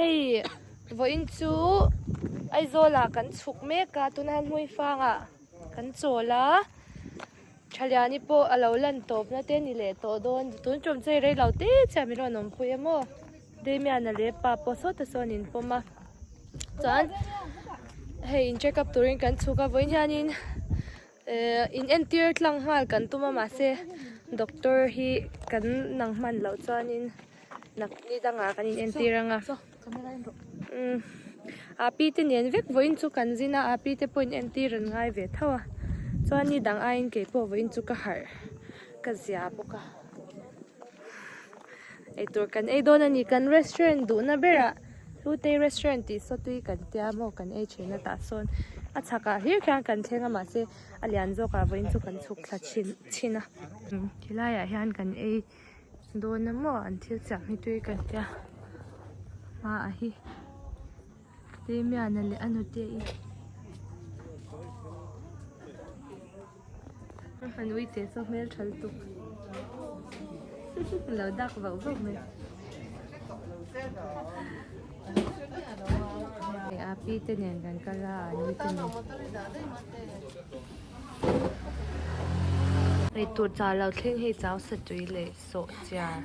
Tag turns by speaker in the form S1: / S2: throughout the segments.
S1: Hei vawiin chu Aizawl ah kan chhuk mek a tuna Hmuifang ah kan chawl a Thaliani pawh a lo lan tawpna te ni leh tawh dawn tun tum chu hei rei lo te chiah min rawn awmpui a maw Damian-a leh pa pawh sawta sawn in pawm a chuan hei in check up turin kan chhuk a vawiin hianin Ehh in entir tlang nghal kan tum a mahse doctor hi kan nang hman loh chuanin nak ni dangah kan in entir anga umm a pi te nen vek vawiin chu kan zin a a pi te pawh in entir an ngai ve tho a chuan ni dang aiin keipawh vawiin chu ka harh ka zia bawk a eitur kan ei dawn a ni kan restaurant duhna berah Hlutei restaurant tih saw tui kan tia maw kan ei thin a tah sawn a chhakah hlir khian kan thleng a mahse a lian zawkah vawiin chu kan chhuk thla thin thin a tilaiah hian kan ei dawn a maw an thil siam hi tui kan tia hmaah hi. Damian-a leh a nute i an ui che saw hmel tha lutuk lo dak vauh vauh mai a pi te nen kan kal a an ui te nen eitur chah lo thleng hei chau satui leh sawhchiar.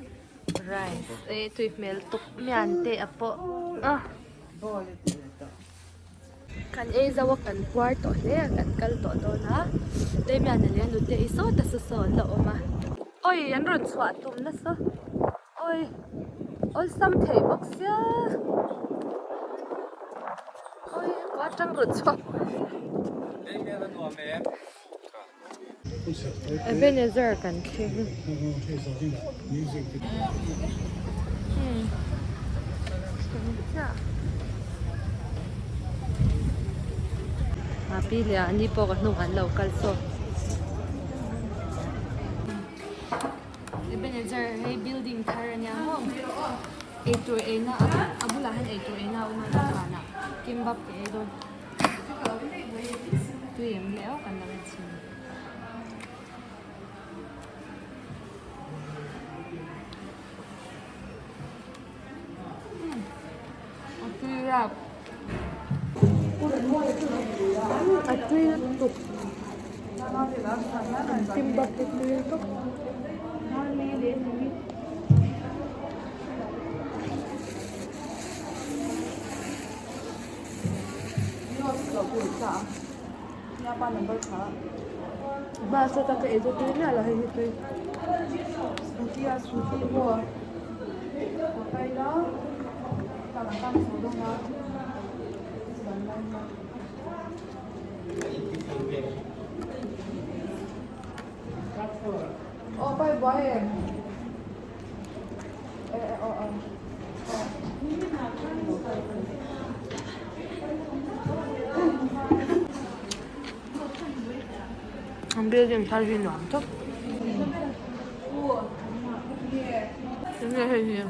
S1: Rice eh tui hmel tawp mian te a pawh a kan ei zo a kan puar tawh hle a kan kal tawh dawn a Damian-a leh a nute hi sawta saw saw an la awm a awi an rawn chhuah tum nasa awi awlsam thei bawk sia awi khua atang rawn chhuak. Ebenezer kan thleng. Pi leh a ni pawh ka hnung an lo kal saw. Ebenezer hei building thar ania maw eitur eina a bulah hian eitur eina a awm a dawhkanah kimbap te ei dawn. Tui em leh aw kan lo en chhin. A tui rap. A tui lutuk. An kimbap te tui lutuk. An building thar hi nuam tawp. Enge hei hi?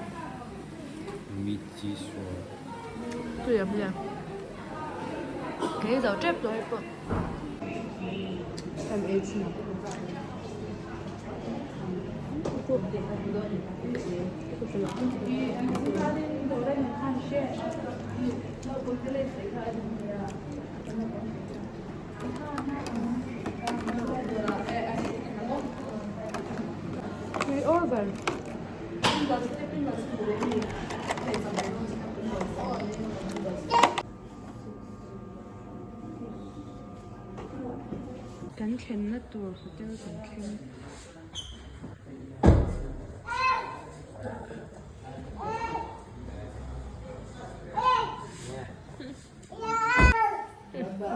S2: Meat cheese roll.
S1: Tui em le? Kei zo tep tawh hei pawh. Kan ei chhin ang. Tui over. Kan thlenna tur hotel kan thleng.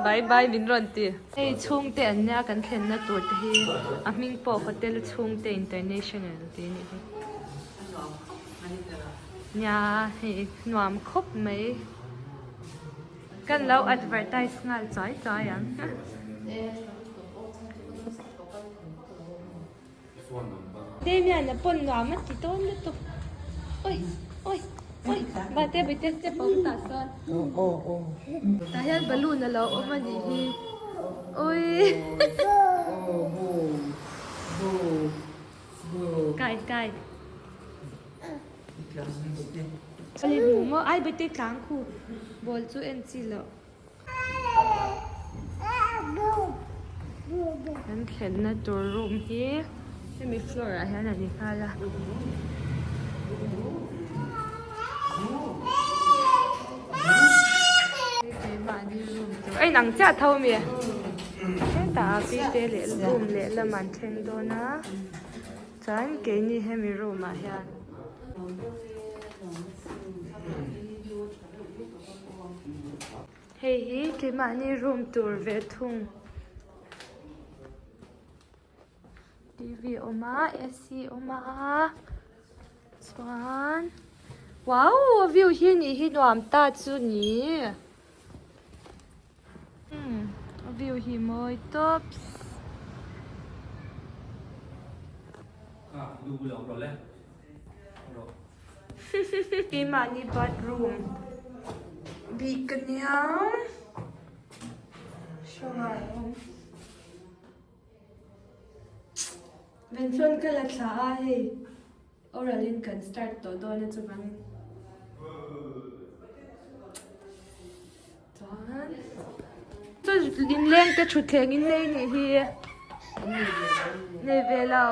S1: Bye bye min rawn ti. Hei chhungte an nia kan thlenna tur te hi a hming pawh hotel chhungte international tih a nih hi. Nia hei nuam khawp mai. Kan lo advertise nghal chuai chuai ang. Damian a pawn nuam a ti dawn lutuk. Oi oi oi Bate bite step a awm tah sawn. Tah hian balloon a lo awm a nih hi. Oi Kai kai. Ali hmu maw ai bete tlang khu ball chu en chi loh. Kan thlenna tur room hi hemi floor ah hian a ni nghal a. Keimahni room tur a inang chiah tho ami hetah a pi te leh room lehlam an thleng dawn a chuan keini hemi room ah hian. Hei hi keimahni room tur ve thung T V a awm a A C a awm a chuan wow a view hi nih hi nuam ta chu ni umm a view hi mawi tawps. Keimahni bathroom bik a nia shower a awm venflon ka la thla a hei oral in kan start tawh dawn a chuvangin chuan chu inleng te thutthleng in nei nih hi nei ve lo.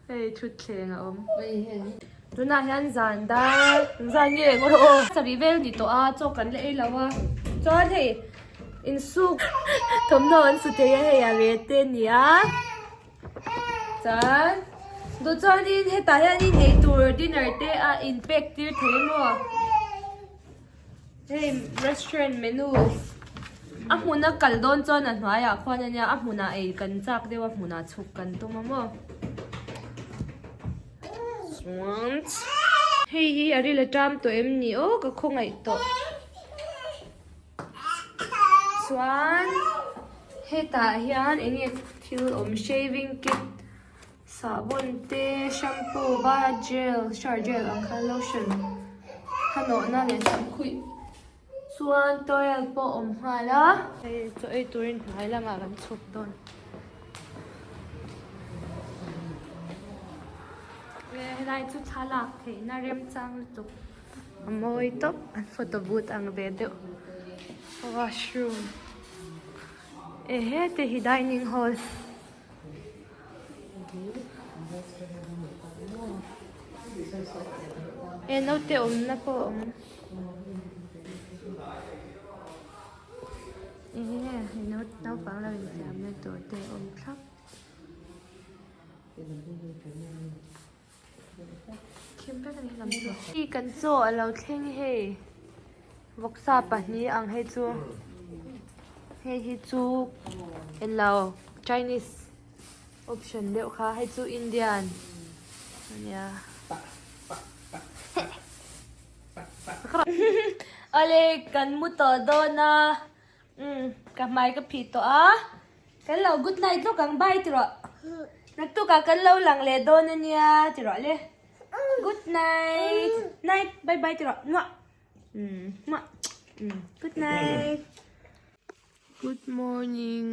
S1: Hei thutthleng a awm. Tunah hian zan dar zan nge eng rawh aw. Sarih vel ni tawh a chaw kan la ei lo a. Chuan hei insuk thawmhnaw an su thei a hei a re te a ni a. Chuan duh chuanin hetah hianin eitur dinner te a inpek tir thei maw. Hei restaurant menu a hmuna kal dawn chuan a hnuaiah khuan a nia a hmunah ei kan chak deuh a hmunah chhuk kan tum a maw chuan hei hi a ril a ṭam tawh em ni aw ka khawngaih tawh chuan hetah hian eng nge thil awm shaving kit Sahbawn te, shampoo, bar gel, shower gel ang kha lotion kha nawhna leh samkhuih chuan towel pawh awm nghal a. Hei chaw ei turin hnuai lamah kan chhuk dawn. Helai chu thlalak theihna remchang lutuk a mawi tawp an photo booth ang ve deuh washroom ehe te hi dining hall. He naute awmna pawh a awm eng nge hei naupang lo infiamna tur te a awm thlap thim vek a ni helam chu hei kan chaw a lo thleng hei vawksa pahnih ang hei chu hei hi chu englo chinese option deuh kha hei chu indian ania awle kan mu tawh dawn a umm ka hmai ka phih tawh a. Kan lo good night lawk ang bye ti rawh. Naktukah kan lo lang leh dawn ania ti rawh le. Good night. Night bye bye ti rawh. Muah. Muah. Good night. Good morning.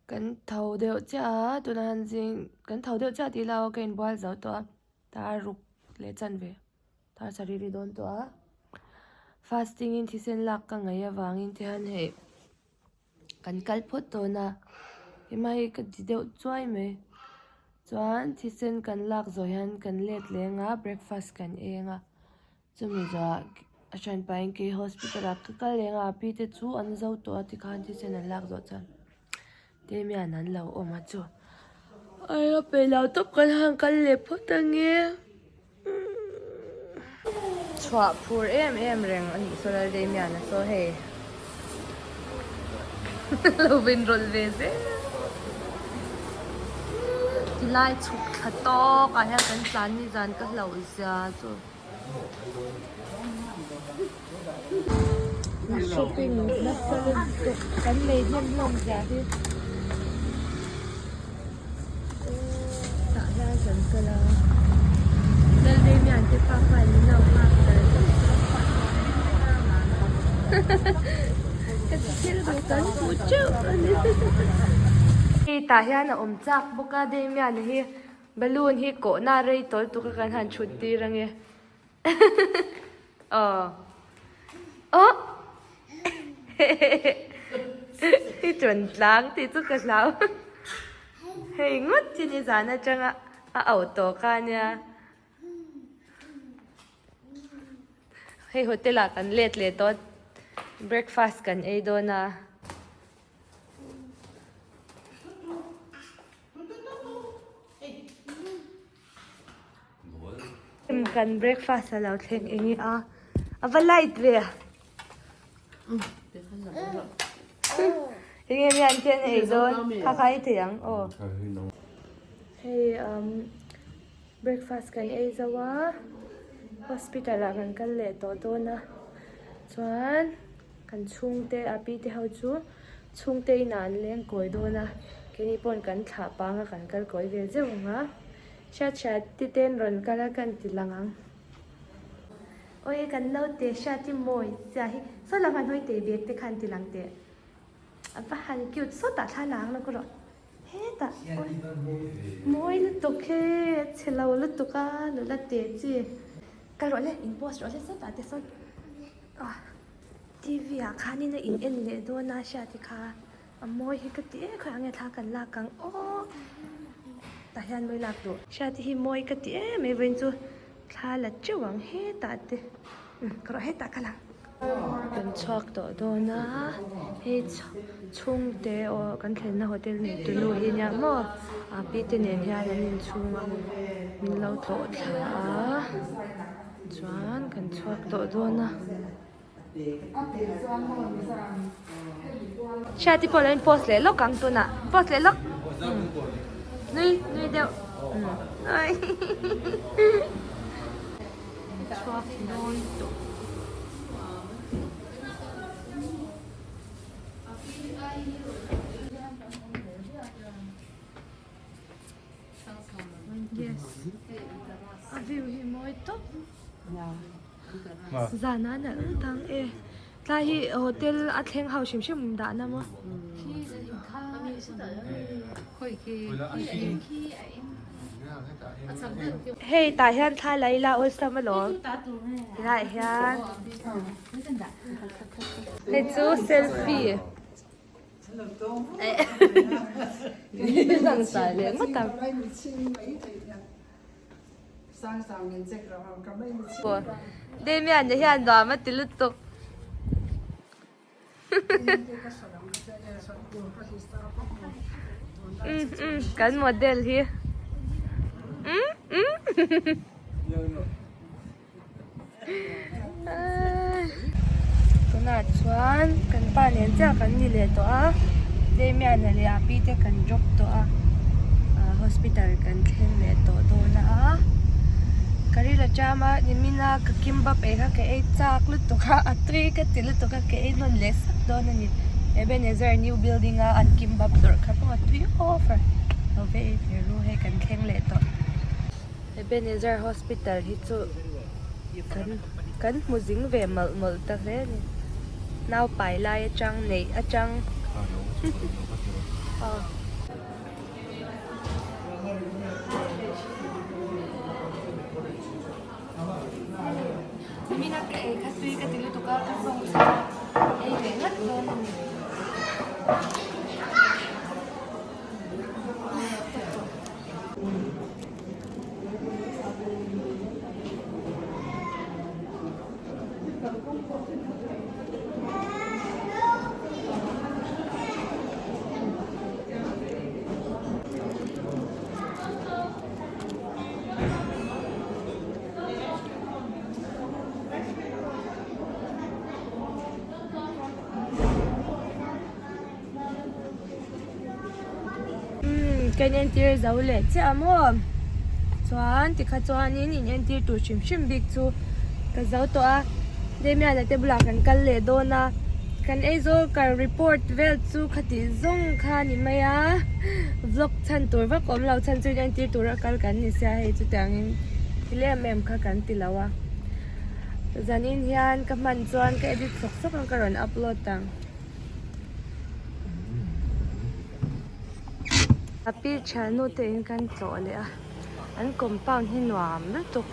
S1: Kan tho deuh chiah a tunah han zing kan tho deuh chiah tih ilo ka inbual zo tawh a tar ruk leh chan ve. Tar sarih ri dawn tawh a. Fasting in thisen lak ka ngaih avangin te hian hei. Kan kal phawt dawn a hema hei ka ti deuh chuai mai chuan thisen kan lak zawh hian kan let leng a breakfast kan eng a chumi zawhah a hranpahin kei hospital ah ka kal leng a a pi te chu an zo tawh a tikhan thisen an lak zawh chuan Damian an lo awm a chu ai a peih lo tawp kan han kal leh phawt ange. Chhuah phur em em reng a nih saw Laldemian a saw hei lo vin rawlh ve zel tilai chhuk thla tawk ah hian kan tlan ni zan ka hlauh zia chu shopping nasa lutuk kan nei hnem hlawm zia hi Tah hian kan kal a Lalbeimian te pa khan min lo nghak tel ka thil duh kan hmu teuh a ni. Hei tah hian a awm chak bawk a Damian hi. Balloon hi kawhna rei tawl tuk a kan han thut tir ange. Aw. Aw. I tawn tlang tih chu ka hlau. Hei ngawt chi ni zan atanga a auh tawh kha ania. Hei hotel ah kan let leh tawh breakfast kan ei dawn a. Kan breakfast a lo thleng eng nge a a va light ve a eng nge mi an khian ei dawn kha kha ei thei ang aw hei umm breakfast kan ei zo a hospital ah kan kal leh tawh dawn a chuan kan chhungte a pi te ho chu chhungte inah an leng kawi dawn a keini pawn kan thlah pang a kan kal kawi ve zeuh ang a. Hriat hriat ti ten rawn kal a kan ti lang ang. Awi kan naute hriat hi mawi chia hi saw lam han hawi teh bag te khan ti lang teh. A va han cute sawtah thla la ang lo ka rawh. Hetah awi mawi lutuk he chhe lo lutuk a nula teh chi. Kal rawh le in post rawh le sawtah te sawn. T_V ah khanin a in en leh dawn a hriat hi kha. A mawi hi ka ti em khawi ang nge thla kan lak ang aw tah hian mawi lak duh. Hriati hi mawi ka ti em mai vawiin chu thla la teuh ang hetah te umm ka rawh hetah ka lang. Kan chhuak tawh dawn a hei chhungte aw kan thlenna hotel nei tu nu hi nia maw a pi te nen hian an inchhung a min lo tlawh thla a chuan kan chhuak tawh dawn a. Hriati pawh lo in post leh lawk ang tunah post leh lawk nui nui deuh chhuak dawn tawh. Yes a view hi mawi tawp. Zan a nalh ngawt ang e. Tlai hi hotel a thleng ho hrim hrim dah na maw? Hei tah hian thla la ila awlsam alawm. Tilaiah hian hei chu selfie. Leh ngawt ang. Damian hian nuam a ti lutuk. Kan model hi. Tunah chuan kan pa nen chiah kan ni leh tawh a Damian leh a pi te kan drop tawh a ah hospital kan thleng leh tawh dawn a ka ril a cham a nimin a ka kimbap ei kha ka ei chak lutuk a a tui ka ti lutuk a ka ei nawn leh sak dawn a ni Ebenezer new building a an kimbap zawrh kha pawh a tui over lo ve ei ve ru hei kan thleng leh tawh. Ebenezer Hospital hi chu kan kan hmu zing ve mawlh mawlh ta hle a ni. Nau pai lai atang neih atang aw. Nimin a ka ei kha tui ka ti lutuk a ka zawng chho a ei leh ngat dawn a ni. Umm ka inentir zo leh chiah a maw chuan tikha chuanin inentir tur hrim hrim bik chu ka zo tawh a Damian-a te bulah kan kal leh dawn a kan Aizawl kal report vel chu khati zawng kha a ni mai a vlog chhan tur vak awm lo chhan chu inentir tura kal kan ni sia hei chutiangin thil em em kha kan ti lo a zanin hian ka hman chuan ka edit sawk sawk ang ka rawn upload ang. A pi thiannu te in kan tlawh leh a. An compound hi nuam lutuk.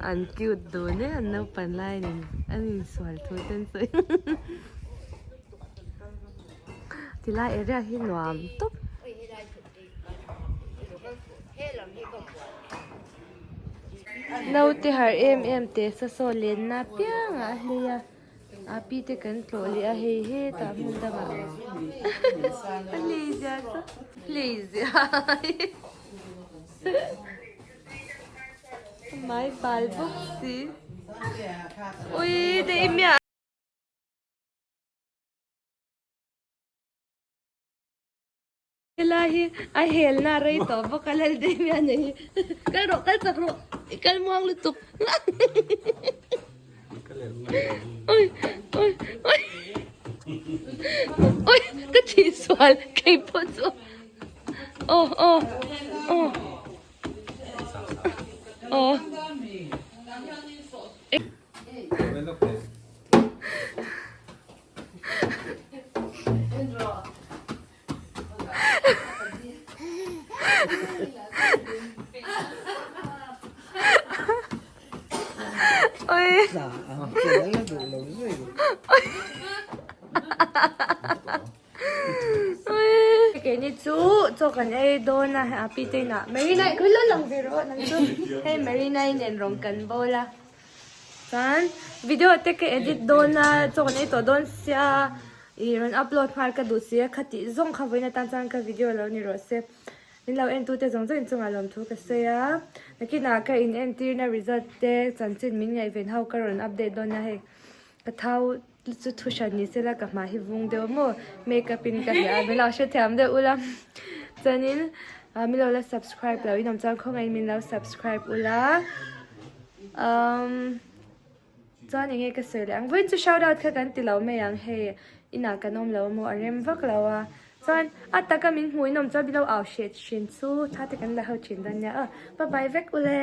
S1: An cute dun e an naupan lai nen an insual thu te an sawi tilai area hi nuam tawp. Naute harh em em teh sa saw lenna apiangah a hlei a a pi te kan tlawh leh a hei hetah hmun dangah a hlei zia chu hlei zia hmai bal bawk si ui daih miah. Helai hi a helna a rei tawh bawk a Laldeimiana hi kal rawh kal chak rawh i kal muang lutuk oi oi oi oi ka thih sual kei pawh chu aw aw aw aw. Keini chu chaw kan ei dawn a a pi te inah Marina i lo lang ve rawh nang chu hei Marina i nen rawng kan bawl a chuan video te ka edit dawn a chaw kan ei tawh dawn sia. Ih rawn upload nghal ka duh si a, khatih zawng kha vawiin atan chuan ka video lo ni rawh se. Min lo en tute zawng zawng inchungah lawmthu ka sawi a, nakinah ka in entirna result te chanchin min ngaihven ho ka rawn update dawn nia hei. Ka thau chu thu hran ni sela ka hmai hi vung deuh maw makeup in ka hliah a, min lo hrethiam deuh ula. Chuanin min lo la subscribe lo in awm chuan khawngaihin min lo subscribe ula. Umm. Chuan enge ka sawi leh ang, vawiin chu shout out kha kan ti lo mai ang hei inah kan awm lo amaw a rem vak lo a, chuan a taka min hmuh in awm chuan min lo au hreh thin chu tha te kan la ho thin dawn nia aw, bye bye vek ule.